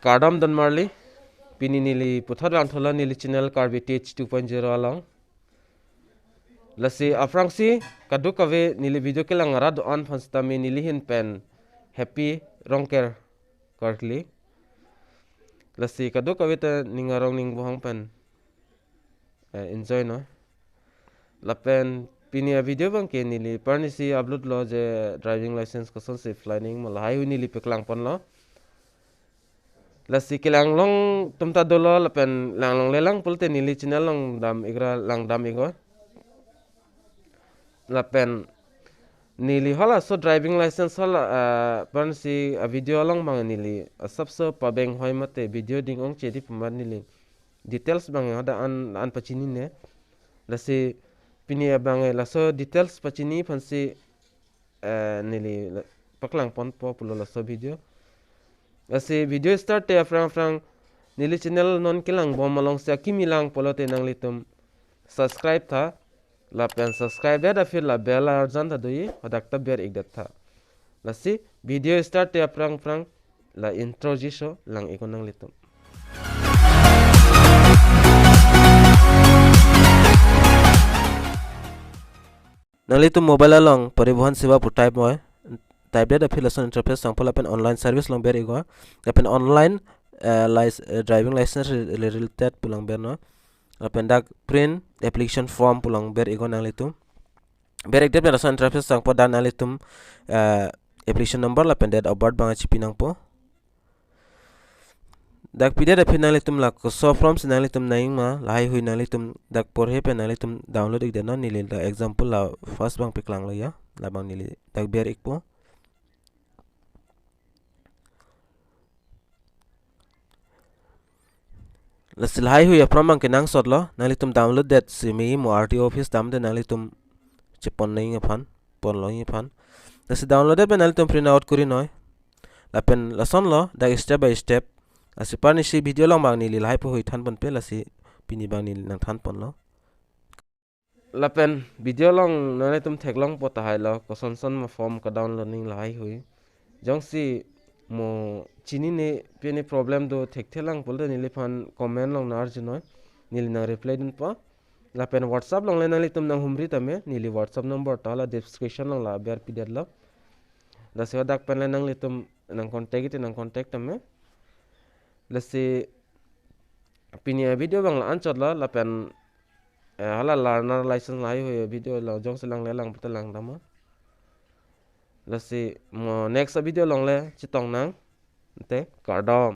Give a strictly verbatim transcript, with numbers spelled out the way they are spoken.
Kardom don marli, pini neli puthot vangthulo neli channel Karbi Tech two point zero along. Lasi aphrangsi kadokave neli video kelang arat do-an aphan sitame neli ahin pen Happy Rongker karkli. Lasi kadokave ta ning arong ning bohong pen, eh, enjoy noi. Lapen pini avideo abangke neli parnisi upload lo je driving license kosonsi apply nangji ma lahaihui neli paklangponlo. Lasi kelang along atum ta dolo lapen lang longle lang pulote neli channel along dam ikra lang dam iknon. Lapen neli halaso driving license hala, ah, parnisi avideo along abang neli asapso pabeng hoi mate video ding ongchedi pu amat neli details abang hadak an, an pachinine. Lasi pini abang laso details pachini aphansi, eh, neli la-, paklangponpo pulo laso video. Lasi video start te aphrang aphrang neli channel non kelang bom alongsi akimi lang pulote nanglitum subscribe tha. Lapen subscribe det aphi la bell arjan ta doji, hadak ta ber ikdet tha. Lasi video start te aphrang aphrang la introduce lang iknon nanglitum. Nanglitum mobile along Paribohan Seva pu type noi, type det aphi lason interface sangpo lapen online service along ber iknon, lapen online, eh, lic-, eh, driving license re-, re-, related pu along bernon, lapen dak print application form pu along ber iknon nanglitum. Ber ikdet pen lason interface sangpo, dak nanglitum, eh, application number lapen date of birth abang chipi nangpo. Dak pidet aphi nanglitum lakoso form si nanglitum nangji ma lahaihui nanglitum dak porhe pen nanglitum download ikdet non, neli dak example la first abang paklanglo ya, labang neli dak ber ikpo. Lasi lahaihui a-form abangke nangsotlo, nanglitum download det si me mo R T O office damde nanglitum chepon nangji aphan, ponlongji aphan. Lasi download det pen nanglitum print out kuri noi. Lapen lasonlo, dak step by step. Lasi parnisi video along abang neli lahai puhui thanponpe, lasi pini abang neli nangthanponlo. Lapen video along nanglitum theklongpo tahai lo, kosonson ma form ka-download nangji lahaihui. Jongsi mo chinine pini problem do thekthe lang pulote neliphan comment along nang-arjunoi, neli nang-reply dunpo. Lapen WhatsApp alongle nanglitum nanghumri tame, neli WhatsApp number ta la description along la ber pidetlo. Lasi hadak pen le nanglitum nang-contact ite nang-contact tame. Lasi pini avideo abang la anchotlo, lapen, eh, hala learner license lahaihui video along jongsi langle lang pulote lang dam. Lasi mo next video alongle chetong nang. Te kardom.